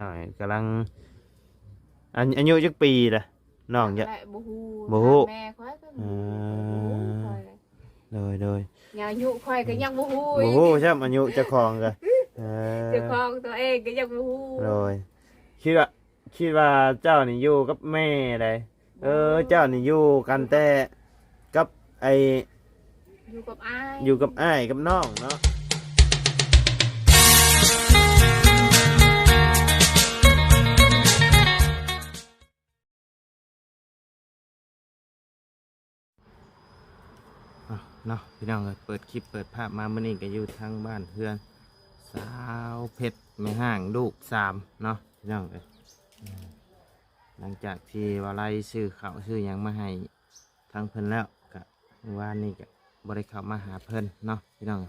ນ້ອຍກຳລັງ ອາ ອາຍຸຈັກປີລະນ້ອງ? ຈັກແຫຼະ ບໍ່ຮູ້ ບໍ່ຮູ້ ຖາມແມ່ຂ້ອຍກໍບໍ່ຮູ້ ເອີ ຂ້ອຍບໍ່ຮູ້ ຂ້ອຍ ໂດຍໆ ອາຍຸຂ້ອຍກໍຍັງບໍ່ຮູ້ ບໍ່ຮູ້ຊ້ຳ ອາຍຸເຈົ້າຂອງກໍ ເອີ ເຈົ້າຂອງຕົວເອງກໍຍັງບໍ່ຮູ້ ໂດຍ ຄິດວ່າ ຄິດວ່າເຈົ້ານີ້ຢູ່ກັບແມ່ໃດ? ເອີ ບໍ່ ເຈົ້ານີ້ຢູ່ກັນແຕ່ກັບໄອ້ ຢູ່ກັບອ້າຍ ຢູ່ກັບອ້າຍກັບນ້ອງເນາະ. ເນາະ ພີ່ນ້ອງເອີຍ ເປີດຄລິບເປີດພາບມາມື້ນີ້ກໍຢູ່ທາງບ້ານເຮືອນສາວເພັດ ແມ່ຮ້າງລູກສາມເນາະ ພີ່ນ້ອງເອີຍ. ຫຼັງຈາກທີ່ວ່າໄລ່ຊື້ເຂົ້າຊື້ຫຍັງມາໃຫ້ທາງເພິ່ນແລ້ວ ກະມື້ວານນີ້ກະບໍ່ໄດ້ເຂົ້າມາຫາເພິ່ນເນາະ ພີ່ນ້ອງ.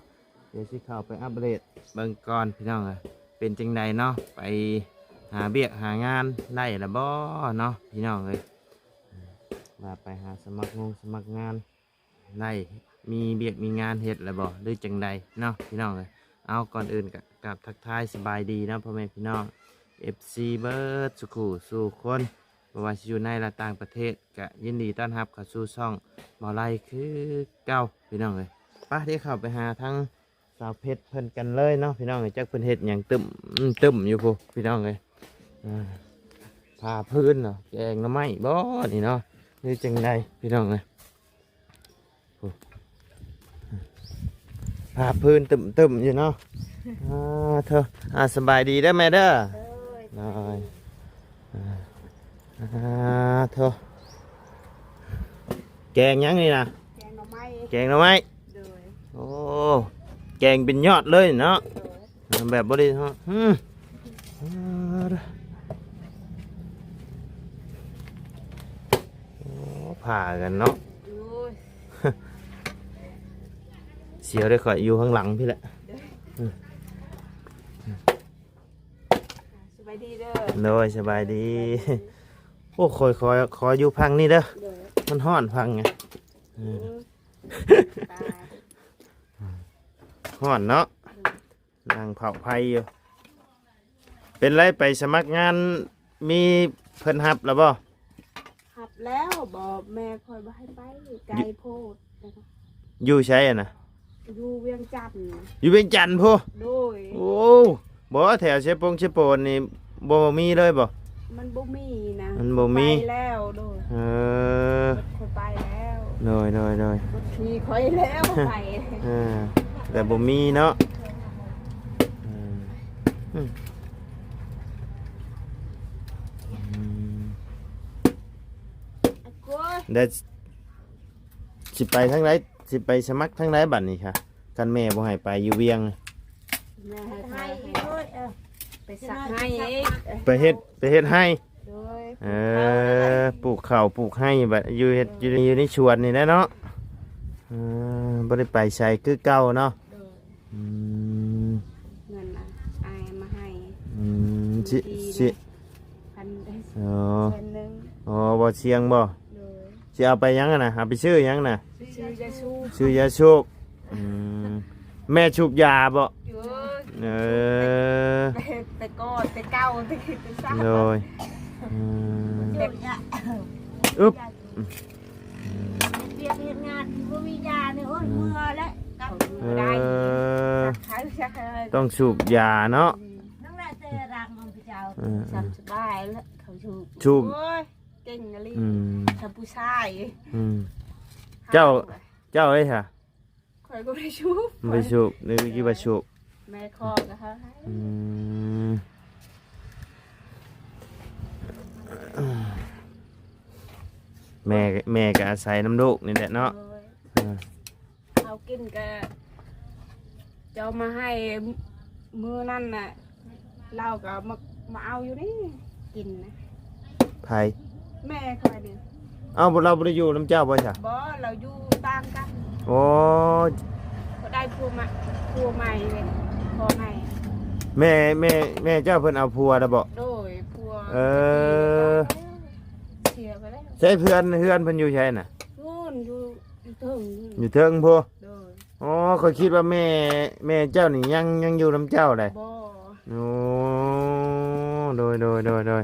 ດຽວຊິເຂົ້າໄປອັບເດດເບິ່ງກ່ອນ ພີ່ນ້ອງເອີຍ ເປັນຈັ່ງໃດເນາະ ໄປຫາວຽກຫາງານໄດ້ລະບໍ່ເນາະ ພີ່ນ້ອງເອີຍ ວ່າໄປຫາສະໝັກງົງສະໝັກງານ ໄດ້ມີວຽກມີງານເຮັດແລ້ວບໍ່ ຫຼືຈັ່ງໃດເນາະ ພີ່ນ້ອງເອີຍ. ເອົາ ກ່ອນອື່ນກະກາບທັກທາຍສະບາຍດີເນາະ ພໍ່ແມ່ພີ່ນ້ອງ ເອັຟຊີ ເບິດສູ່ຄູ່ສູ່ຄົນ ບໍ່ວ່າຊິຢູ່ໃນ ແລະ ຕ່າງປະເທດ ກະຍິນດີຕ້ອນຮັບເຂົ້າສູ່ຊ່ອງເບົາໄລຄືເກົ່າ ພີ່ນ້ອງເອີຍ. ປະ ດຽວເຂົ້າໄປຫາທາງສາວເພັດເພິ່ນກັນເລີຍເນາະ ພີ່ນ້ອງເອີຍ ຈັກເພິ່ນເຮັດຫຍັງຕຶ້ມຕຶ້ມຢູ່ພຸ້ນ ພີ່ນ້ອງເອີຍ. ອ່າ ຜ່າພື້ນເນາະ ແກງໜໍ່ໄມ້ບໍ່ນີ້ເນາະ ຫຼືຈັ່ງໃດ ພີ່ນ້ອງເອີຍ. ໂອ້ ຜ້າພື້ນຕຶ້ມໆຢູ່ເນາະ. ອ່າ ເທີ ອ່າ ສະບາຍດີເດີແມ່ເດີ. ໂດຍ ໂດຍ ອ່າ ອ່າ ເທີ ແກງຫຍັງນີ້ນະ? ແກງໜໍ່ໄມ້ ແກງໜໍ່ໄມ້. ໂດຍ ໂອ້ ແກງເປັນຍອດເລີຍເນາະ. ໂດຍ ແບບບໍ່ໄດ້ເນາະ ອືມ ໂອ້ ຜ່າກັນເນາະ. ໂອ້ຍ ສຽວເດີ ຂ້ອຍຢູ່ຂ້າງຫຼັງພີ້ແຫຼະ. ໂດຍ ອືມ ສະບາຍດີເດີ. ໂດຍ ສະບາຍດີ. ໂອ້ ຂ້ອຍ ຂໍ ຂໍຢູ່ພັງນີ້ເດີ. ໂດຍ ມັນຮ້ອນພັງໄງ. ເອີ ໂອ້ຍ ຕາຍ ຮ້ອນເນາະ. ໂດຍ ນັ່ງເຜົາໄຟຢູ່. ເປັນໄລ ໄປສະໝັກງານ ມີເພິ່ນຮັບແລ້ວບໍ່? ຮັບແລ້ວ ບໍ່ ແມ່ຂ້ອຍບໍ່ໃຫ້ໄປ ໄກໂພດ. ຢູ່ໃສຫັ້ນນະ? ຢູ່ວຽງຈັນ. ຢູ່ວຽງຈັນພຸ້ນ? ໂດຍ ໂອ້ ບໍ່ ແຖວເຊໂປງເຊໂປນນີ້ບໍ່ມີເລີຍບໍ່? ມັນບໍ່ມີນະ ມັນບໍ່ມີ ໄປແລ້ວ. ໂດຍ ເອີ ຂ້ອຍໄປແລ້ວ. ໂດຍ ໂດຍ ໂດຍ ລົດຂີ່ຂ້ອຍແລ້ວໄປ. ເອີ ແຕ່ບໍ່ມີເນາະ. ເອີ ອືມ ອືມ ແລ້ວຊິໄປທາງໃດ? ຊິໄປສະໝັກທາງໃດບັດນີ້ຄະ ຄັນແມ່ບໍ່ໃຫ້ໄປຢູ່ວຽງ? ແມ່ໃຫ້ໄປ ໄປສັກໄຮ່ອີກ ໄປເຮັດ ໄປເຮັດໄຮ່. ໂດຍ ເອີ ປູກເຂົ້າປູກໄຮ່ບັດ ຢູ່ເຮັດ ໂດຍ ຢູ່ ຢູ່ໃນສວນນີ້ແຫຼະເນາະ. ເອີ ບໍ່ໄດ້ໄປໃສຄືເກົ່າເນາະ. ໂດຍ ອືມ ເງິນອາຍມາໃຫ້. ອືມ ຊິ ຊິ ພັນ ອໍ ແສນໜຶ່ງ. ອໍ ບໍ່ສ່ຽງບໍ່? ໂດຍ ຊິເອົາໄປຫຍັງຫັ້ນນະ? ເອົາໄປຊື້ຫຍັງນະ? ຊື້ຢາສູບ ຊື້ຢາສູບ. ອືມ ແມ່ສູບຢາບໍ່? ໂດຍ ເອີ ແຕ່ ແຕ່ກ່ອນ ແຕ່ເກົ່າ ແຕ່ ແຕ່ເຊົ້າ. ໂດຍ ອືມ ແບບ ອຶບ ເຮັດວຽກເຮັດງານທີ່ບໍ່ມີຢານີ້ ໂອ້ຍ ເມື່ອແລ້ວ ກັບ ເອີ ບໍ່ໄດ້ ຈັກໃຜຈັກໃຜ ຕ້ອງສູບຢາເນາະ. ອືມ ນັ້ນແຫຼະແຕ່ລັງຂອງພະເຈົ້າ. ເອີ ຊ່ຳສະບາຍແລ້ວ ເຂົາສູບ ສູບ ໂອ້ຍ ເກັ່ງອີ່ຫຼີ. ອືມ ຊ່ຳຜູ້ຊາຍ. ອືມ ເຈົ້າ ເຈົ້າເອີຍຫະ? ຂ້ອຍກໍບໍ່ໄດ້ສູບ ບໍ່ໄດ້ສູບ ນຶກວ່າສູບ ແມ່ຂໍກໍເຮົາໃຫ້. ອືມ ແມ່ ແມ່ກໍອາໄສນຳລູກນີ້ແຫຼະເນາະ. ໂດຍ ເອີ ເຮົາກິນກໍເຈົ້າມາໃຫ້ ມື້ນັ້ນນະ ລາວກໍມາ ມາເອົາຢູ່ນີ້ກິນນະ. ໃຜ? ແມ່ຂ້ອຍນີ້. ເອົ້າ ບໍ່ ລາວບໍ່ໄດ້ຢູ່ນຳເຈົ້າບໍ່ຊະ? ບໍ່ ລາວຢູ່ຕ່າງກັນ. ໂອ້ ກໍໄດ້ຜົວໃໝ່ ຜົວໃໝ່ເລີຍ ພໍ່ໃໝ່. ແມ່ ແມ່ ແມ່ເຈົ້າເພິ່ນເອົາຜົວແລ້ວບໍ່? ໂດຍ ຜົວ. ເອີ ເສຍໄປແລ້ວ ເສຍໄປແລ້ວ. ໃສເພື່ອນ ເຮືອນເພິ່ນຢູ່ໃສນະ? ພຸ້ນ ຢູ່ ຢູ່ເທິງພຸ້ນ ຢູ່ເທິງພຸ້ນ. ໂດຍ. ອໍ ຂ້ອຍຄິດວ່າແມ່ ແມ່ເຈົ້ານີ້ຍັງ ຍັງຢູ່ນຳເຈົ້າໃດ໋. ບໍ່. ໂອ້ ໂດຍ ໂດຍ ໂດຍ ໂດຍ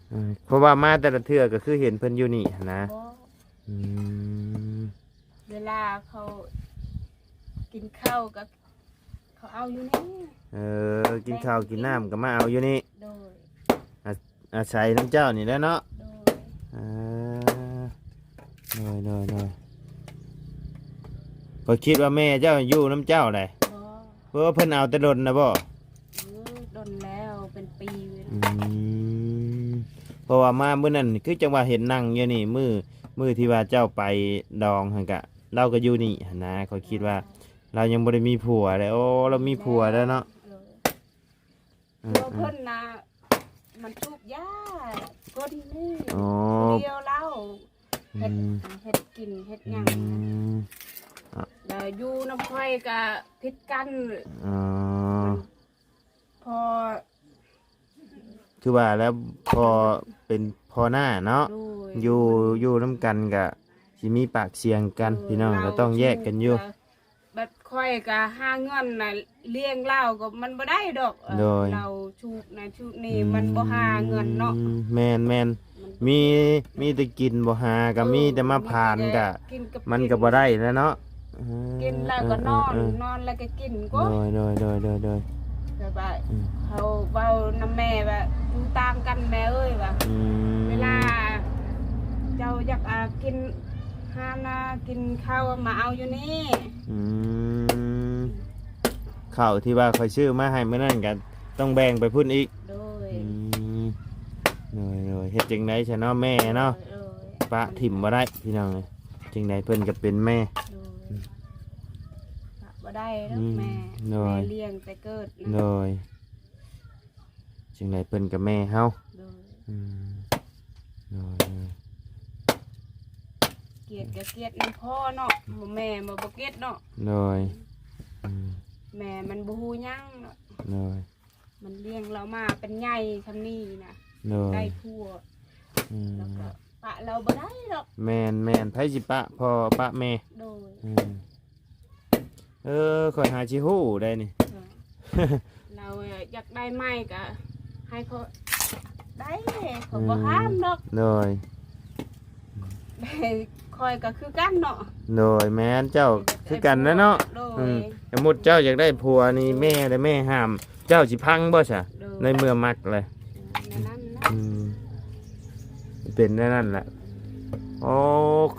ເອີ ເພາະວ່າມາແຕ່ລະເທື່ອກໍຄືເຫັນເພິ່ນຢູ່ນີ້ຫັ້ນນະ. ບໍ່ ອືມ ເວລາເຂົາກິນເຂົ້າກໍ ເຂົາເອົາຢູ່ນີ້. ເອີ ກິນເຂົ້າກິນນ້ຳກໍມາເອົາຢູ່ນີ້. ໂດຍ ອາ ອາໄສນຳເຈົ້ານີ້ແຫຼະເນາະ. ໂດຍ ເອີ ໂດຍ ໂດຍ ໂດຍ ຂ້ອຍຄິດວ່າແມ່ເຈົ້າຢູ່ນຳເຈົ້າໃດ໋. ບໍ່ ເອີ ເພິ່ນເອົາແຕ່ດົນນະບໍ່? ເອີ ດົນແລ້ວ ເປັນປີແລ້ວ. ອືມ ເພາະວ່າມາມື້ນັ້ນຄືຈັ່ງວ່າເຫັນນັ່ງຢູ່ນີ້ ມື້ ມື້ທີ່ວ່າເຈົ້າໄປດອງຫັ້ນກະ ລາວກໍຢູ່ນີ້ຫັ້ນນະ. ຂ້ອຍຄິດວ່າລາວຍັງບໍ່ໄດ້ມີຜົວເດ້. ໂອ້ ລາວມີຜົວແລ້ວເນາະ. ໂດຍ ເອີ ຜົວເພິ່ນນະ ມັນສູບຢາ ຄົນນີ້ ອໍ ຜູ້ດຽວລາວ ອືມ ເຮັດ ເຮັດກິນເຮັດຫຍັງ. ອືມ ແລ້ວຢູ່ນຳຂ້ອຍກໍຜິດກັນ. ອໍ ມັນ ພໍ ຄືວ່າແລ້ວ ພໍ່ເປັນພໍ່ນ້າເນາະ. ໂດຍ ຢູ່ ຢູ່ນຳກັນກະຊິມີປາກສຽງກັນ. ໂດຍ ພີ່ນ້ອງກໍຕ້ອງແຍກກັນຢູ່. ແບບຂ້ອຍກໍຫາເງິນນະລ້ຽງລາວກໍມັນບໍ່ໄດ້ດອກ. ເອີ ໂດຍ ລາວສູບນັ້ນສູບນີ້ ອືມ ມັນບໍ່ຫາເງິນເນາະ. ແມ່ນໆ ມັນ ມີ ມີແຕ່ກິນບໍ່ຫາ ກໍ ເອີ ມີແຕ່ມາຜ່ານ ມີແຕ່ ກະ ກິນກັບ ມັນກໍບໍ່ໄດ້ແລ້ວເນາະ. ເອີ ກິນແລ້ວກໍນອນ ເອີ ເອີ ນອນແລ້ວກໍກິນ. ໂດຍ ໂດຍ ໂດຍ ໂດຍ ໂດຍ ແບບວ່າ ອືມ ເຂົາເວົ້ານຳແມ່ວ່າ ຢູ່ຕ່າງກັນແມ່ເອີຍວ່າ ອືມ ເວລາເຈົ້າຢາກ ອາ ກິນ ຫານາ ກິນເຂົ້າມາເອົາຢູ່ນີ້. ອືມ ເຂົ້າທີ່ວ່າຂ້ອຍຊື້ມາໃຫ້ມື້ນັ້ນກໍຕ້ອງແບ່ງໄປພຸ້ນອີກ. ໂດຍ ອືມ ໂດຍ ໂດຍ ເຮັດຈັ່ງໃດຊະເນາະແມ່ເນາະ. ໂດຍ ໂດຍ ປະຖິ້ມບໍ່ໄດ້ພີ່ນ້ອງເອີຍ ຈັ່ງໃດເພິ່ນກໍເປັນແມ່. ໂດຍ ປະບໍ່ໄດ້ດອກ ອືມ ແມ່ ໂດຍ ແມ່ລ້ຽງແຕ່ເກີດນະ. ໂດຍ ຈັ່ງໃດເພິ່ນກໍແມ່ເຮົາ. ໂດຍ ອືມ ໂດຍ ໂດຍ ກຽດກໍກຽດນຳພໍ່ເນາະ ບໍ່ແມ່ນວ່າບໍ່ກຽດເນາະ. ໂດຍ ອືມ ແມ່ມັນບໍ່ຮູ້ຫຍັງເນາະ. ໂດຍ ມັນລ້ຽງລາວມາເປັນໃຫຍ່ຊ່ຳນີ້ນະ. ໂດຍ ໄດ້ຜົວ ອືມ ແລ້ວກໍປະລາວບໍ່ໄດ້ດອກ. ແມ່ນໆ ໃຜຊິປະພໍ່ປະແມ່. ໂດຍ ອືມ ເອີ ຂ້ອຍຫາຊິຮູ້ໄດ໋ນີ້. ເອີ ລາວຢາກໄດ້ໃໝ່ກໍໃຫ້ຂ້ອຍໄດ້ ຂ້ອຍບໍ່ຫ້າມດອກ. ອືມ ໂດຍ ຂ້ອຍກໍຄືກັນເນາະ. ໂດຍ ແມ່ນ ເຈົ້າຄືກັນແຫຼະເນາະ. ໂດຍ ອືມ ສົມມຸດເຈົ້າຢາກໄດ້ຜົວນີ້ ໂດຍ ແມ່ແລະແມ່ຫ້າມ ເຈົ້າຊິຟັງບໍ່ຊະ? ໂດຍ ໃນເມື່ອມັກແຫຼະ. ເອີ ແນວນັ້ນນະ ອືມ ເປັນແນວນັ້ນແຫຼະ. ໂອ້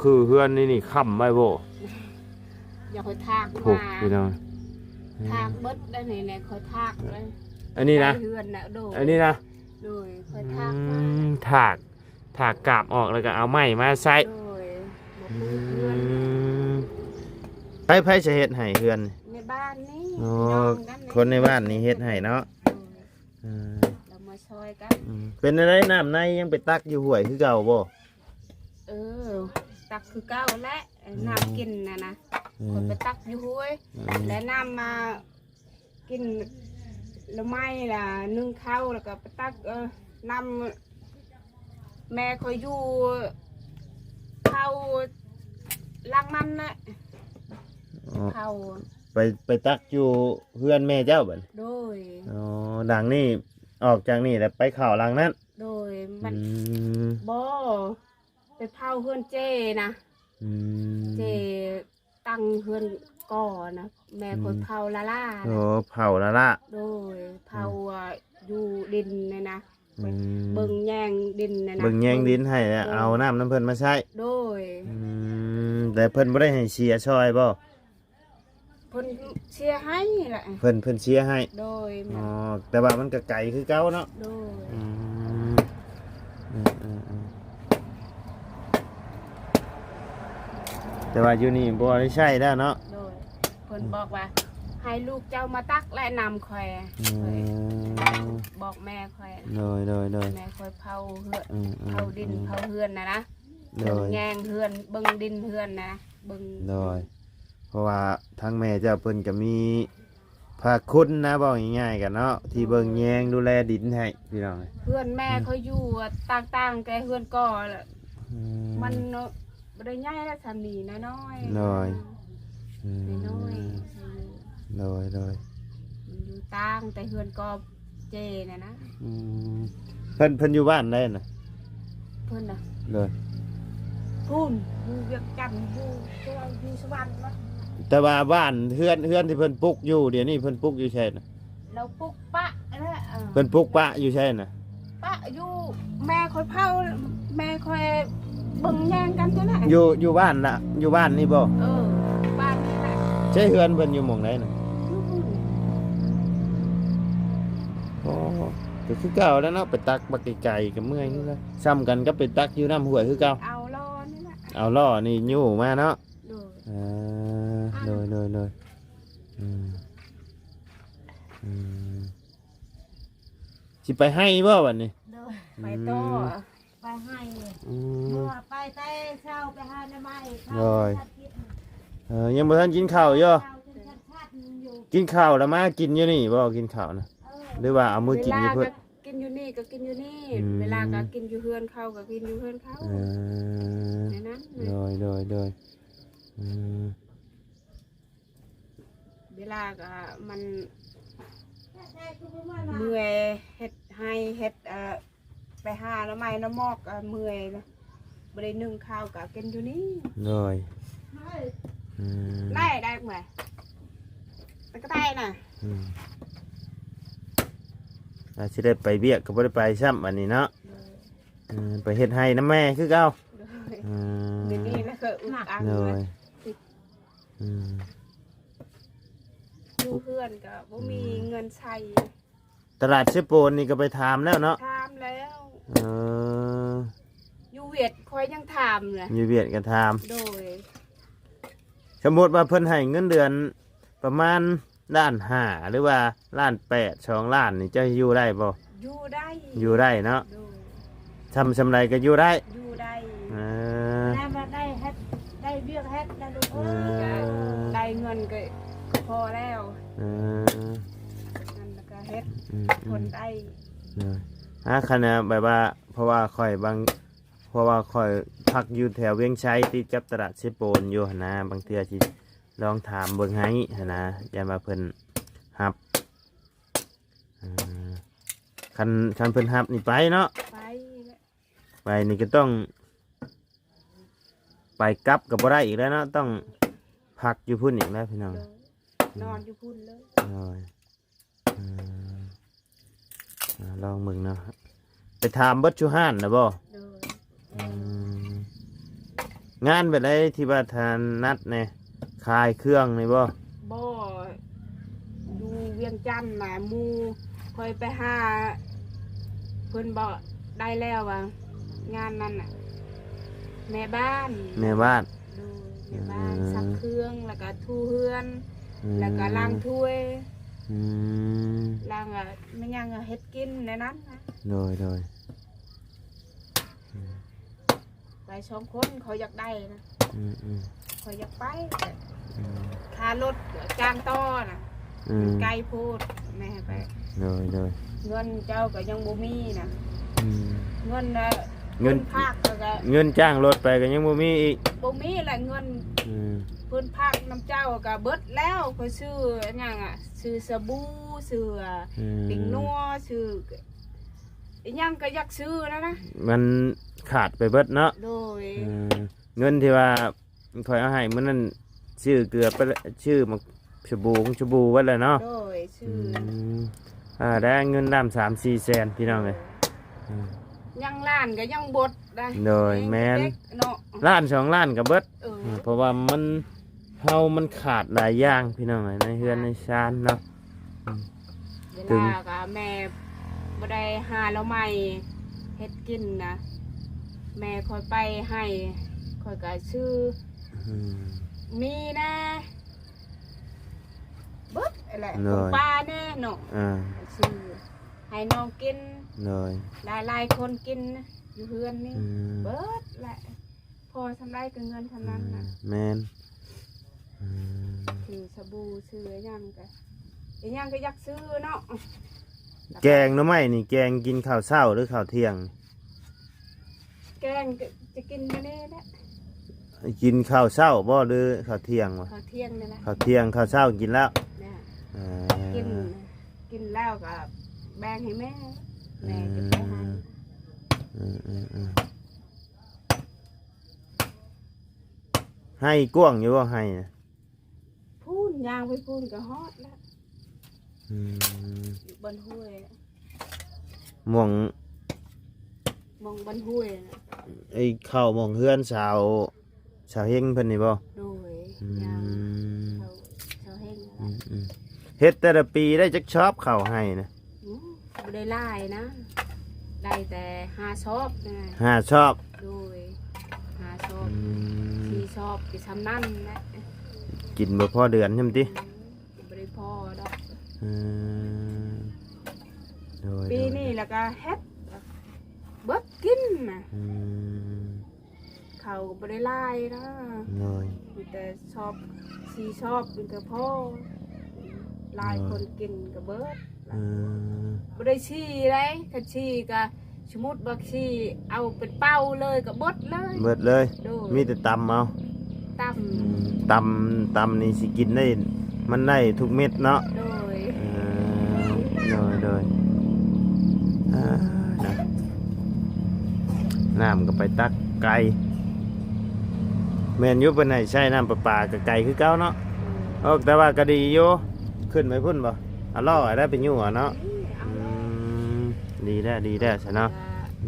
ຄືເຮືອນນີ້ນີ້ຄ້ຳໄວ້ບໍ່? ຢາກໃຫ້ຖາກ ໂອ້ ມາ ພີ່ນ້ອງ ຖາກເບິດໄດ້ນີ້ແຫຼະ ຂ້ອຍຖາກເລີຍ. ອັນນີ້ນະ ເຮືອນນະ. ໂດຍ ອັນນີ້ນະ. ໂດຍ ຂ້ອຍຖາກມາ ອືມ ຖາກ ຖາກກາບອອກແລ້ວກໍເອົາໄມ້ມາໃສ່. ໂດຍ ອືມ ໃຜ ໃຜຊິເຮັດໃຫ້ເຮືອນ? ໃນບ້ານນີ້. ອໍ ພີ່ນ້ອງກັນນີ້ ຄົນໃນບ້ານນີ້ເຮັດໃຫ້ເນາະ. ໂດຍ ເອີ ລາວມາຊ່ອຍກັນ. ອືມ ເປັນແນວໃດ ນ້ຳໃນຍັງໄປຕັກຢູ່ຫ້ວຍຄືເກົ່າບໍ່? ເອີ ຕັກຄືເກົ່າແຫຼະ ອືມ ນ້ຳກິນນະນະ. ອືມ ຂ້ອຍໄປຕັກຢູ່ຫ້ວຍ ອືມ ແລະນ້ຳມາກິນລະໄມ້ລະ ໜຶ້ງເຂົ້າ ແລ້ວກໍໄປຕັກ ເອີ ນ້ຳ ແມ່ຂ້ອຍຢູ່ເຂົ້າຫຼັງນັ້ນແຫຼະ. ອໍ ເຂົ້າ ໄປ ໄປຕັກຢູ່ເຮືອນແມ່ເຈົ້າບັດ? ໂດຍ. ອໍ ຫຼັງນີ້ ອອກຈາກນີ້ແລ້ວໄປເຂົ້າຫຼັງນັ້ນ? ໂດຍ. ມັນ ອືມ ບໍ່ ໄປເຜົາເຮືອນເຈ້ນະ. ອືມ ເຈ້ ຕັ້ງເຮືອນກໍນະ ແມ່ຂ້ອຍ ອືມ ເຜົາລ້າໆນະ. ໂອ້ ເຜົາລ້າໆ. ໂດຍ ເຜົາ ອືມ ຢູ່ດິນນີ້ນະ. ອືມ ເບິ່ງແຍງດິນນີ້ນະ ເບິ່ງແຍງດິນໃຫ້ ເອີ ເອົານ້ຳນຳເພິ່ນມາໃຊ້. ໂດຍ. ອືມ ແຕ່ເພິ່ນບໍ່ໄດ້ໃຫ້ເສຍຊ່ອຍບໍ່? ເພິ່ນເສຍໃຫ້ແຫຼະ. ເພິ່ນ ເພິ່ນເສຍໃຫ້. ໂດຍ. ອໍ ແຕ່ວ່າມັນກໍໄກຄືເກົ່າເນາະ. ໂດຍ. ອືມ ເອີໆໆ ແຕ່ວ່າຢູ່ນີ້ບໍ່ໄດ້ໃຊ້ແລ້ວເນາະ. ໂດຍ. ເພິ່ນ ອືມ ບອກວ່າ ໃຫ້ລູກເຈົ້າມາຕັກແລະນ້ຳຂ້ອຍ. ອືມ ຂ້ອຍ ບອກແມ່ຂ້ອຍ. ໂດຍໆໆ. ແມ່ຂ້ອຍເຜົາເຮືອນ ອືມໆໆ ເຜົາດິນເຜົາເຮືອນນະນະ. ໂດຍ. ເບິ່ງແຍງເຮືອນ ເບິ່ງດິນເຮືອນນະ ເບິ່ງ. ໂດຍ. ເພາະວ່າທາງແມ່ເຈົ້າເພິ່ນກໍມີພະຄຸນນະ ເວົ້າງ່າຍໆກັນເນາະ ທີ່ເບິ່ງແຍງດູແລດິນໃຫ້ພີ່ນ້ອງ. ເຮືອນແມ່ ອືມ ເຂົາຢູ່ຕ່າງໆແຕ່ເຮືອນກໍ ອືມ ມັນບໍ່ໄດ້ໃຫຍ່ລະ ສ່ຳນີ້ນ້ອຍໆ. ໂດຍ. ອືມ ນ້ອຍໆ. ໂດຍໆ. ມັນຢູ່ຕ່າງແຕ່ເຮືອນກໍ ເຈນະນະ. ອືມ ເພິ່ນ ເພິ່ນຢູ່ບ້ານໃດນະ? ເພິ່ນນະ ໂດຍ ພຸ້ນ ຢູ່ວຽງຈັນ ຢູ່ ຢູ່ສະຫວັນເນາະ. ແຕ່ວ່າບ້ານ ເຮືອນ ເຮືອນທີ່ເພິ່ນປຸກຢູ່ ດຽວນີ້ເພິ່ນປຸກຢູ່ໃສນະ? ລາວປຸກປະແລ້ວ ເອີ ເພິ່ນປຸກປະຢູ່ໃສນະ? ປະຢູ່ ແມ່ຂ້ອຍເຜົາ ແມ່ຂ້ອຍເບິ່ງແຍງກັນຫັ້ນແຫຼະ. ຢູ່ ຢູ່ບ້ານລະ ຢູ່ບ້ານນີ້ບໍ່? ເອີ ບ້ານນີ້ແຫຼະ. ໃຊ້ເຮືອນເພິ່ນຢູ່ໝ່ອງໃດນະ? ຢູ່ພຸ້ນ. ອໍ ກໍຄືເກົ່າແລ້ວເນາະ ໄປຕັກບັກໄກໆກໍເມື່ອຍຄືກັນ ສ່ຳກັນກັບໄປຕັກຢູ່ນ້ຳຫ້ວຍຄືເກົ່າ. ເອົາລໍ້ນີ້ແຫຼະ ເອົາລໍ້ນີ້ຍູ້ມາເນາະ. ໂດຍ ເອີ ໂດຍ ໂດຍ ໂດຍ ອືມ ອືມ ຊິໄປໄຮ່ບໍ່ບັດນີ້? ໂດຍ ໄປຕໍ່ ອືມ ໄປໄຮ່. ອືມ ເມື່ອໄປແຕ່ເຊົ້າໄປຫາໜໍ່ໄມ້ ໂດຍ ເຊົ້າ ເອີ ຍັງບໍ່ທັນກິນເຂົ້າຢູ່ ເຈົ້າ ກິນເຂົ້າແລ້ວມາກິນຢູ່ນີ້ບໍ່? ກິນເຂົ້ານະ ເອີ ຫຼືວ່າເອົາມື້ກິນຢູ່ພຸ້ນ? ເວລາກໍກິນຢູ່ນີ້ກໍກິນຢູ່ນີ້ ອືມ ເວລາກໍກິນຢູ່ເຮືອນເຂົາກໍກິນຢູ່ເຮືອນເຂົາ ເອີ ແນວນັ້ນ. ໂດຍ ໂດຍ ໂດຍ ອືມ ເວລາກໍມັນເມື່ອຍ ເຮັດໄຮ່ເຮັດ ເອີ ໄປຫາໜໍ່ໄມ້ໜໍ່ໝອກກໍເມື່ອຍນະ ບໍ່ໄດ້ໜຶ້ງເຂົ້າກໍກິນຢູ່ນີ້. ໂດຍ ອືມ ໄດ້ ໄດ້ເມື່ອຍ ຕະກະແຕນະ ອືມ ອາດຊິໄດ້ໄປວຽກກໍບໍ່ໄດ້ໄປຊ້ຳອັນນີ້ເນາະ. ໂດຍ ເອີ ໄປເຮັດໄຮ່ນຳແມ່ຄືເກົ່າ. ໂດຍ ອືມ ມື້ນີ້ລະຄືອຸກອັກ ໂດຍ ເລີຍ. ອືມ ຢູ່ເຮືອນກໍບໍ່ມີ ອືມ ເງິນໃຊ້. ຕະຫຼາດເຊໂປນນີ້ກໍໄປຖາມແລ້ວເນາະ? ຖາມແລ້ວ. ເອີ ຢູ່ຫວຽດຂ້ອຍຍັງຖາມເລີຍ. ຢູ່ຫວຽດກໍຖາມ. ໂດຍ ສົມມຸດວ່າເພິ່ນໃຫ້ເງິນເດືອນປະມານລ້ານຫ້າ ຫຼືວ່າລ້ານແປດ ສອງລ້ານນີ້ ເຈົ້າຢູ່ໄດ້ບໍ່? ຢູ່ໄດ້ ຢູ່ໄດ້ເນາະ. ໂດຍ ຊ່ຳ ຊ່ຳໃດກໍຢູ່ໄດ້ ຢູ່ໄດ້. ເອີ ແລ້ວມາໄດ້ເຮັດ ໄດ້ວຽກເຮັດນະລູກເອີຍ ເອີ ໄດ້ເງິນກໍພໍແລ້ວ. ເອີ ນັ້ນລະກໍເຮັດ ອືມ ທົນໄດ້. ເອີ ອາ ຄັນແບບວ່າ ເພາະວ່າຂ້ອຍບາງ ເພາະວ່າຂ້ອຍພັກຢູ່ແຖວວຽງໄຊ ຕິດກັບຕະຫຼາດເຊໂປນຢູ່ຫັ້ນນະ ບາງເທື່ອຊິລອງຖາມເບິ່ງໃຫ້ຫັ້ນນະ ຢ້ານວ່າເພິ່ນຮັບ. ເອີ ຄັນ ຄັນເພິ່ນຮັບນີ້ໄປເນາະ ໄປແຫຼະ. ໄປນີ້ກໍຕ້ອງ ໄປກັບກໍບໍ່ໄດ້ອີກແລ້ວເນາະ ຕ້ອງພັກຢູ່ພຸ້ນອີກແລ້ວພີ່ນ້ອງ. ໂດຍ ນອນຢູ່ພຸ້ນເລີຍ. ໂດຍ ເອີ ອາ ລອງເບິ່ງເນາະ ໄປຖາມເບິດຊຸຮ້ານລະບໍ່? ໂດຍ ອືມ ງານແບບໃດທີ່ວ່າຖະໜັດແດ່ ຂາຍເຄື່ອງນີ້ບໍ່? ບໍ່ ຢູ່ວຽງຈັນນະ ໝູ່ຂ້ອຍໄປຫາ ເພິ່ນບອກໄດ້ແລ້ວວ່າງານນັ້ນນະ ແມ່ບ້ານ ແມ່ບ້ານ. ໂດຍ ແມ່ບ້ານ ອືມ ຊັກເຄື່ອງ ແລ້ວກະຖູເຮືອນ ອືມ ແລ້ວກະລ້າງຖ້ວຍ ອືມ ລ້າງ ແມ່ນຫຍັງ ເຮັດກິນແນວນັ້ນນະ. ໂດຍ ໂດຍ ອືມ ໄປສອງຄົນ ຂ້ອຍຢາກໄດ້ນະ ອືມ ອືມ ຂ້ອຍຢາກໄປ ອືມ ຄ່າລົດຈ້າງຕໍ່ນະ ອືມ ມັນໄກໂພດ ແມ່ໃຫ້ໄປ. ໂດຍ ໂດຍ ເງິນເຈົ້າກໍຍັງບໍ່ມີນະ ອືມ ເງິນ ເອີ ເງິນ ເງິນພາກກໍ ເງິນຈ້າງລົດໄປກໍຍັງບໍ່ມີອີກ ບໍ່ມີແຫຼະເງິນ ອືມ ເພິ່ນພາກນຳເຈົ້າກໍເບິດແລ້ວ ຂ້ອຍຊື້ຫຍັງອະ ຊື້ສະບູ ຊື້ ອືມ ແປ້ງນົວ ຊື້ ອີຫຍັງກໍຢາກຊື້ນະນະ ມັນຂາດໄປເບິດເນາະ. ໂດຍ ເອີ ເງິນທີ່ວ່າຂ້ອຍເອົາໃຫ້ມື້ນັ້ນ ຊື້ເກືອໄປແລ້ວ ຊື້ໝາກສະບູ ສະບູເບິດແລ້ວເນາະ. ໂດຍ ຊື້ ອືມ ອ່າ ໄດ້ເງິນລ້ານສາມສີ່ແສນ ພີ່ນ້ອງເອີຍ ອືມ ຍັງລ້ານກໍຍັງເບິດໄດ໋. ໂດຍ ແມ່ນ ເດັກເນາະ ລ້ານສອງລ້ານກໍເບິດ ເອີ ເອີ ເພາະວ່າມັນ ເຮົາມັນຂາດຫຼາຍຢ່າງ ພີ່ນ້ອງເອີຍ ໃນເຮືອນໃນຊານເນາະ ອືມ ເວລາກໍແມ່ບໍ່ໄດ້ຫາໜໍ່ໄມ້ເຮັດກິນນະ ແມ່ຂ້ອຍໄປໄຮ່ ຂ້ອຍກໍຊື້ ອືມ ມີແດ່ ເບິດແຫຼະ ໂດຍ ຂອງປ່າແດ່ເນາະ ອ່າ ຊື້ໃຫ້ນ້ອງກິນ ໂດຍ ຫຼາຍໆຄົນກິນຢູ່ເຮືອນນີ້ ອືມ ເບິດແຫຼະ. ພໍສ່ຳໃດກໍເງິນສ່ຳນັ້ນນະ ອືມ ແມ່ນ ອືມ ຊື້ສະບູ ຊື້ອີຫຍັງກໍ ອີຫຍັງກໍຢາກຊື້ເນາະ. ແກງໜໍ່ໄມ້ນີ້ ແກງກິນເຂົ້າເຊົ້າ ຫຼື ເຂົ້າທ່ຽງ? ແກງກໍຈະກິນມື້ນີ້ແຫຼະ. ກິນເຂົ້າເຊົ້າບໍ່ ຫຼື ເຂົ້າທ່ຽງວະ? ເຂົ້າທ່ຽງນີ້ແຫຼະ. ເຂົ້າທ່ຽງ ເຂົ້າເຊົ້າກິນແລ້ວ? ເອີ ກິນ ກິນແລ້ວກໍ ປງໃຫ້ແມ່ ແມ່ຈະໄປໃຫ້. ອືມ ອືມໆໆ ໄຮ່ກວ້າງຢູ່ບໍ່ ໄຮ່ນະ? ພຸ້ນ ຍ່າງໄປພຸ້ນກໍຮອດແລ້ວ. ອືມ ຢູ່ບ່ອນຫ້ວຍ ໝ່ອງ ໝ່ອງບ່ອນຫ້ວຍນະ. ໄອ້ເຂົ້າໝ່ອງເຮືອນສາວ ສາວເຮັງເພິ່ນນີ້ບໍ່? ໂດຍ ອືມ ຍ່າງເຂົ້າສາວເຮັງ. ອືມໆ ເຮັດແຕ່ລະປີໄດ້ຈັກຊອບເຂົ້າໄຮ່ນະ? ອືມ ບໍ່ໄດ້ຫຼາຍນະ ໄດ້ແຕ່ຫ້າຊອບນະ. ຫ້າຊອບ? ໂດຍ ຫ້າຊອບ ອືມ ສີ່ຊອບ ກໍຊ່ຳນັ້ນແຫຼະ. ກິນບໍ່ພໍເດືອນຊ່ຳຕິ? ອືມ ບໍ່ໄດ້ພໍດອກ. ອືມ ໂດຍ ປີນີ້ ໂດຍ ແລ້ວກໍເຮັດເບິດກິນນະ. ອືມ ເຂົ້າກໍບໍ່ໄດ້ຫຼາຍນະ. ໂດຍ ມີແຕ່ຊອບ ສີ່ຊອບ ມັນກໍພໍ ຫຼາຍ ໂດຍ ຄົນກິນກໍເບິດ. ອືມ ບໍ່ໄດ້ຊີ້ໃດ໋ ຄັນຊີ້ກໍ ສົມມຸດວ່າຊີ້ເອົາເປັນເປົາເລີຍກໍເບິດເລີຍ. ເບິດເລີຍ? ໂດຍ ມີແຕ່ຕຳເອົາ. ຕຳ ອືມ ຕຳ ຕຳນີ້ຊິກິນໄດ້ ມັນໄດ້ທຸກເມັດເນາະ. ໂດຍ ເອີ ໂດຍ ໂດຍ ອ່າ ນະ ນ້ຳກໍໄປຕັກໄກ ແມ່ນຢູ່ ເພິ່ນໃຫ້ໃຊ້ນ້ຳປະປາກໍໄກຄືເກົ່າເນາະ. ໂດຍ ໂອ້ ແຕ່ວ່າກໍດີຢູ່ ຂຶ້ນໄປພຸ້ນບໍ່? ເອົາລໍ້ໄດ້ໄປຢູ່ເນາະ. ອືມ ເອົາ ອືມ ດີແລ້ວ ດີແລ້ວຊະເນາະ.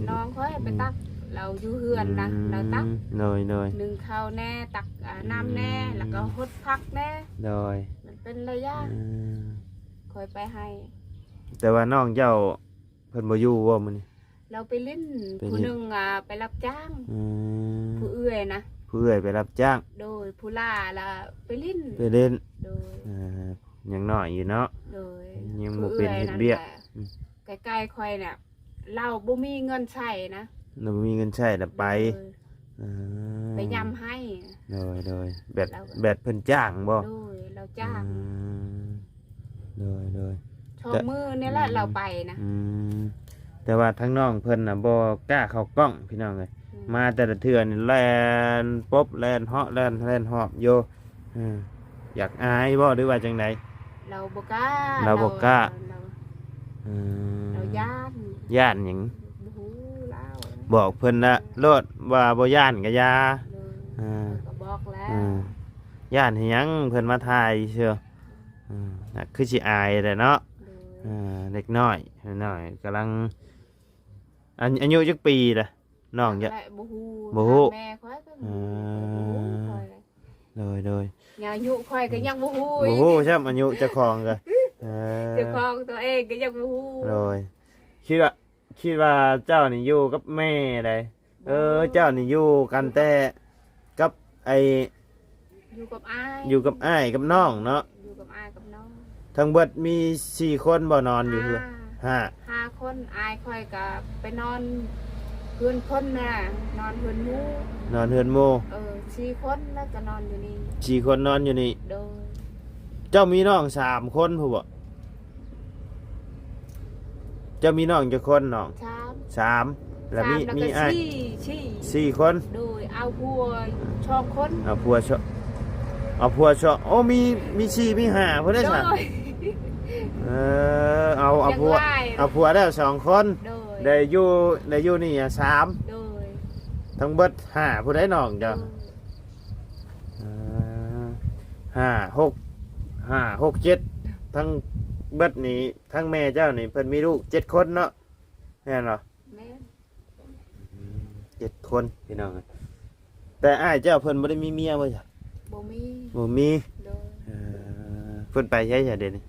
ນ້ອງຂ້ອຍໄປຕັກ ອືມ ລາວຢູ່ເຮືອນນະ ອືມ ລາວຕັກ. ໂດຍ ໂດຍ ໜຶ້ງເຂົ້າແດ່ ຕັກ ອາ ອືມ ນ້ຳແດ່ ແລ້ວກໍຫົດຜັກແດ່. ໂດຍ ມັນເປັນຫຼາຍຢ່າງ. ອືມ ຂ້ອຍໄປໃຫ້. ແຕ່ວ່ານ້ອງເຈົ້າເພິ່ນບໍ່ຢູ່ບໍ່ມື້ນີ້? ລາວໄປຫຼິ້ນ ໄປຫຼິ້ນ ຜູ້ໜຶ່ງ ອາ ໄປຮັບຈ້າງ. ອືມ ຜູ້ເອື້ອຍນະ ຜູ້ເອື້ອຍໄປຮັບຈ້າງ. ໂດຍ ຜູ້ຫຼ້າລະໄປຫຼິ້ນ ໄປຫຼິ້ນ. ໂດຍ ເອີ ຍັງນ້ອຍຢູ່ເນາະ. ໂດຍ ຍັງບໍ່ເປັນເຮັດວຽກ. ຜູ້ເອື້ອຍນັ້ນກະ ອືມ ໃກ້ໆຂ້ອຍນະ ລາວບໍ່ມີເງິນໃຊ້ນະ. ລາວບໍ່ມີເງິນໃຊ້ລະໄປ. ໂດຍ ເອີ ໄປຢາມໄຮ່. ໂດຍ ໂດຍ ແບບ ແບບເພິ່ນຈ້າງບໍ່? ໂດຍ ລາວຈ້າງ. ອືມ ໂດຍ ໂດຍ ສອງມື້ນີ້ແຫຼະ ແຕ່ ລາວໄປນະ. ອືມ ແຕ່ວ່າທາງນ້ອງເພິ່ນນະບໍ່ກ້າເຂົ້າກ້ອງ ພີ່ນ້ອງເອີຍ. ອືມ ມາແຕ່ລະເທື່ອນີ້ແລ່ນປົບ ແລ່ນເຫາະ ແລ່ນ ແລ່ນຫອບຢູ່. ເອີ ຢາກອາຍບໍ່ ຫຼືວ່າຈັ່ງໃດ? ລາວບໍ່ກ້າ ລາວບໍ່ກ້າ. ລາວ ເອີ ລາວຢ້ານ. ຢ້ານຫຍັງ? ບໍ່ຮູ້ລາວ. ບອກເພິ່ນລະໂລດວ່າບໍ່ຢ້ານກໍຢ່າ. ໂດຍ ເອີ ຂ້ອຍກໍບອກແລ້ວ. ເອີ ຢ້ານເຮັດຫຍັງ ເພິ່ນມາຖ່າຍຊື່. ເອີ ຄືຊິອາຍແຫຼະເນາະ. ໂດຍ ເອີ ເດັກນ້ອຍ ນ້ອຍກຳລັງ ອາ ອາຍຸຈັກປີລະ? ນ້ອງຈະ ແຫຼະ ບໍ່ຮູ້ ບໍ່ຮູ້ ຖາມແມ່ຂ້ອຍກໍ ເອີ ບໍ່ຮູ້ຂ້ອຍ. ໂດຍ ໂດຍ ອາຍຸຂ້ອຍກໍຍັງບໍ່ຮູ້ອີກ ບໍ່ຮູ້ຊ້ຳອາຍຸເຈົ້າຂອງກໍ. ເອີ ເຈົ້າຂອງຕົວເອງກໍຍັງບໍ່ຮູ້ ໂດຍ. ຄິດວ່າ ຄິດວ່າເຈົ້ານີ້ຢູ່ກັບແມ່ໃດ? ເອີ ບໍ່ ເຈົ້ານີ້ຢູ່ກັນແຕ່ກັບໄອ້ ຢູ່ກັບອ້າຍ ຢູ່ກັບອ້າຍກັບນ້ອງເນາະ. ຢູ່ກັບອ້າຍກັບນ້ອງ. ທັງເບິດມີສີ່ຄົນບໍ່ ນອນຢູ່ເຮືອນ? ຫ້າ ຫ້າ ຫ້າຄົນ. ອ້າຍຂ້ອຍກໍໄປນອນເຮືອນເພິ່ນນະ ນອນເຮືອນໝູ່ ນອນເຮືອນໝູ່. ເອີ ສີ່ຄົນແລ້ວກໍນອນຢູ່ນີ້ ສີ່ຄົນນອນຢູ່ນີ້. ໂດຍ ເຈົ້າມີນ້ອງສາມຄົນພຸ້ນບໍ່? ເຈົ້າມີນ້ອງຈັກຄົນນ້ອງ? ສາມ ສາມ ແລ້ວມີ ສາມ ແລ້ວກໍ ມີອ້າຍ ສີ່ ສີ່ ສີ່ຄົນ. ໂດຍ ເອົາຜົວສອງຄົນ ເອົາຜົວສອງ ເອົາຜົວສອງ ໂອ້ ມີ ມີສີ່ມີຫ້າພຸ້ນເດ້. ໂດຍ ເອີ ເອົາ ເອົາຜົວ ຍັງຫຼາຍ ເອົາຜົວແລ້ວສອງຄົນ. ໂດຍ ໄດ້ຢູ່ ໄດ້ຢູ່ນີ້ສາມ. ໂດຍ ທັງເບິດຫ້າ ຜູ້ໃດນ້ອງເຈົ້າ? ໂດຍ ເອີ ຫ້າ ຫົກ ຫ້າ ຫົກ ເຈັດ ທັງເບິດນີ້ ທັງແມ່ເຈົ້ານີ້ເພິ່ນມີລູກເຈັດຄົນເນາະ ແມ່ນບໍ່? ແມ່ນ ເຈັດຄົນພີ່ນ້ອງ. ແຕ່ອ້າຍເຈົ້າເພິ່ນບໍ່ໄດ້ມີເມຍບໍ່? ບໍ່ມີ ບໍ່ມີ. ໂດຍ ເອີ ເພິ່ນໄປໃສຊະດຽວນີ້?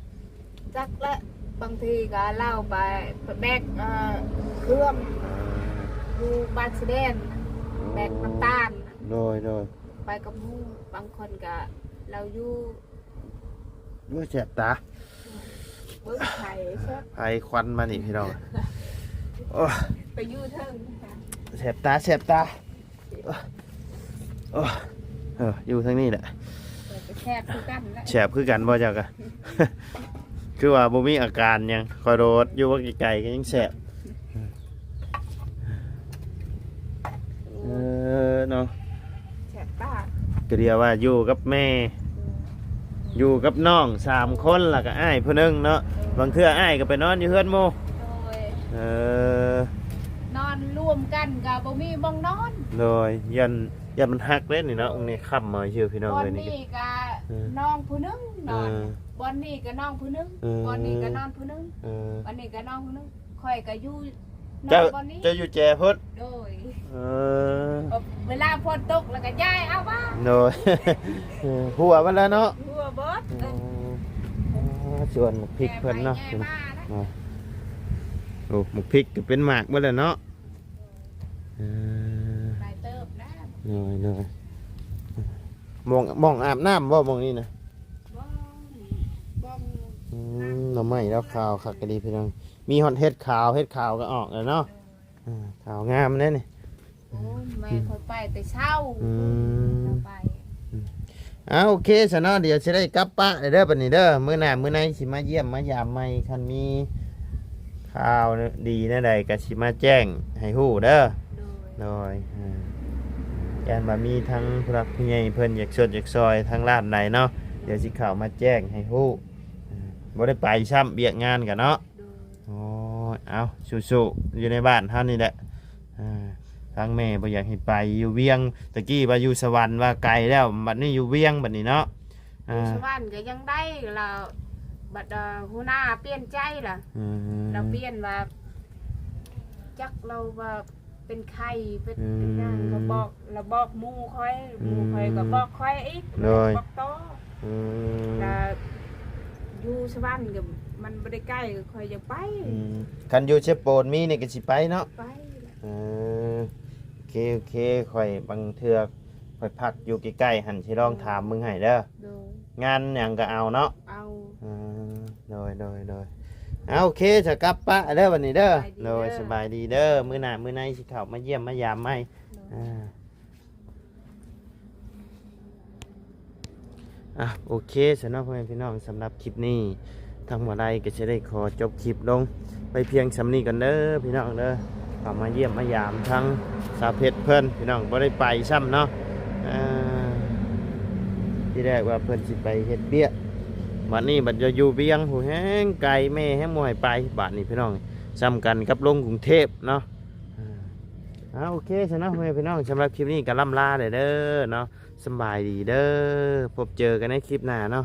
ຈັກແຫຼະ ບາງທີກໍລາວໄປ ໄປແບກ ເອີ ເຄື່ອງ ເອີ ຢູ່ບ້ານຊາຍແດນ ແບກນ້ຳຕານ. ໂດຍ ໂດຍ ໄປກັບໝູ່. ບາງຄົນກໍລາວຢູ່ ໂອ້ຍ ແສບຕາ ເບິ່ງໄຟແຊບ ໄຟຄວັນມານີ້ພີ່ນ້ອງ. ໂອ້ຍ ໄປຢູ່ເທິງ ແສບຕາ ແສບຕາ. ໂອ້ຍ ເອີ ຢູ່ທາງນີ້ແຫຼະ ແສບຄືກັນແຫຼະ. ແສບຄືກັນບໍ່ເຈົ້າກະ? ຄືວ່າບໍ່ມີອາການຫຍັງ ຂ້ອຍໂດດຢູ່ວ່າໄກໆກໍຍັງແສບ. ເອີເນາະ ແສບຕາ ກໍດຽວວ່າຢູ່ກັບແມ່ ຢູ່ກັບນ້ອງສາມຄົນ ແລ້ວກໍອ້າຍຜູ້ໜຶ່ງເນາະ. ບາງເທື່ອອ້າຍກໍໄປນອນຢູ່ເຮືອນໝູ່. ກັນກໍບໍ່ມີບ່ອນນອນ ໂດຍ ຢ້ານ ຢ້ານມັນຫັກເດ້ນີ້ເນາະ ໂດຍ ນີ້ຄ້ຳມາຊື່ພີ່ນ້ອງເອີຍນີ້ ບ່ອນນີ້ກໍ ເອີ ນ້ອງຜູ້ໜຶ່ງນອນ ເອີ ບ່ອນນີ້ກໍນ້ອງຜູ້ໜຶ່ງ ເອີ ບ່ອນນີ້ກໍນອນຜູ້ໜຶ່ງ ເອີ ບ່ອນນີ້ກໍນ້ອງຜູ້ໜຶ່ງ ຂ້ອຍກໍຢູ່ ເຈົ້າ ນອນບ່ອນນີ້ ເຈົ້າຢູ່ແຈພຸ້ນ ໂດຍ ເອີ ເວລາຝົນຕົກແລ້ວກໍຍ້າຍເອົາວ່າ ໂດຍ ເອີ ຮົ່ວໝົດແລ້ວເນາະ ຮົ່ວເບິດ ເອີ ເອີ ສວນໝາກພິກເພິ່ນເນາະ ແກ່ໄປແກ່ມານະ ເນາະ ໂອ້ ໝາກພິກກໍເປັນໝາກໝົດແລ້ວເນາະ ເອີ ຫຼາຍເຕີບແລ້ວ ໂດຍ ໂດຍ ໝ່ອງ ໝ່ອງອາບນ້ຳບໍ່ໝ່ອງນີ້ນະ ບໍ່ ບໍ່ ອືມ ໜໍ່ໄມ້ລາວຂາວຄັກອີ່ຫຼີພີ່ນ້ອງ ມີຮອດເຫັດຂາວ ເຫັດຂາວກໍອອກແລ້ວເນາະ ເອີ ອ່າ ຂາວງາມເດ້ນີ້ ໂອ້ຍ ແມ່ຂ້ອຍໄປແຕ່ເຊົ້າ ອືມ ຂ້ອຍໄປ ອືມ ອ່າ ໂອເຄຊະເນາະ ດຽວຊິໄດ້ກັບປະແລ້ວເດີບັດນີ້ເດີ ມື້ໜ້າມື້ໃນຊິມາຢ້ຽມມາຢາມໃໝ່ ຄັນມີຂ່າວດີແນວໃດກໍຊິມາແຈ້ງໃຫ້ຮູ້ເດີ ໂດຍ ໂດຍ ອ່າ ຢ້ານວ່າມີທາງຜູ້ຫຼັກຜູ້ໃຫຍ່ເພິ່ນຢາກຊົດຢາກຊ່ອຍທາງດ້ານໃດເນາະ ດຽວຊິເຂົ້າມາແຈ້ງໃຫ້ຮູ້ ອ່າ ບໍ່ໄດ້ໄປຊ້ຳ ວຽກງານກໍເນາະ ໂດຍ ໂອ້ຍ ເອົາ ສູ້ໆ ຢູ່ໃນບ້ານເຮົານີ້ແຫຼະ ອ່າ ທາງແມ່ບໍ່ຢາກໃຫ້ໄປຢູ່ວຽງ ຕະກີ້ວ່າຢູ່ສະຫວັນວ່າໄກແລ້ວ ບັດນີ້ຢູ່ວຽງບັດນີ້ເນາະ ອ່າ ຢູ່ສະຫວັນກໍຍັງໄດ້ລະ ບັດ ເອີ ຫົວໜ້າປ່ຽນໃຈລະ ອືມ ລາວປ່ຽນວ່າ ຈັກລາວວ່າເປັນໄຂ້ເປັນ ອືມ ເປັນຫຍັງ ລາວບອກ ລາວບອກໝູ່ຂ້ອຍ ໝູ່ຂ້ອຍກໍ ອືມ ບອກຂ້ອຍອີກ ໂດຍ ບອກຕໍ່ ອືມ ລະຢູ່ສະຫວັນກໍມັນບໍ່ໄດ້ໃກ້ ຂ້ອຍຢາກໄປ ອືມ ຄັນຢູ່ເຊໂປນມີນີ້ກໍຊິໄປເນາະ ໄປ ເອີ ໂອເຄ ໂອເຄ ຂ້ອຍບາງເທື່ອຂ້ອຍພັກຢູ່ໃກ້ໆຫັ້ນ ຊິລອງຖາມເບິ່ງໃຫ້ເດີ ໂດຍ ງານຫຍັງກໍເອົາເນາະ ເອົາ ເອີ ໂດຍ ໂດຍ ໂດຍ ເອົາ ໂອເຄ ຈະກັບປະເດີບັດນີ້ເດີ ສະບາຍດີເດີ ໂດຍ ສະບາຍດີເດີ ມື້ໜ້າມື້ໃນຊິເຂົ້າມາຢ້ຽມມາຢາມໃໝ່ ໂດຍ ອ່າ ອ່ະ ໂອເຄຊະເນາະ ພໍ່ແມ່ພີ່ນ້ອງ ສຳລັບຄລິບນີ້ ທາງໝໍໄດກໍຊິໄດ້ຂໍຈົບຄລິບລົງໄປພຽງສ່ຳນີ້ກ່ອນເດີພີ່ນ້ອງເດີ ເຂົ້າມາຢ້ຽມມາຢາມທາງສາວເພັດເພິ່ນ ພີ່ນ້ອງ ບໍ່ໄດ້ໄປຊ້ຳເນາະ ອ່າ ທີແລກວ່າເພິ່ນຊິໄປເຮັດວຽກ ບັດນີ້ບັດຢູ່ວຽງ ຜູ້ແຮງໄກ ແມ່ແຮງບໍ່ໃຫ້ໄປ ບາດນີ້ພີ່ນ້ອງ ສ່ຳກັນກັບລົງກຸງເທບເນາະ ອ່າ ໂອເຄຊະເນາະ ພໍ່ແມ່ພີ່ນ້ອງ ສຳລັບຄລິບນີ້ກໍລ່ຳລາແດ່ເດີເນາະ ສະບາຍດີເດີ ພົບເຈີກັນໃນຄລິບໜ້າເນາະ.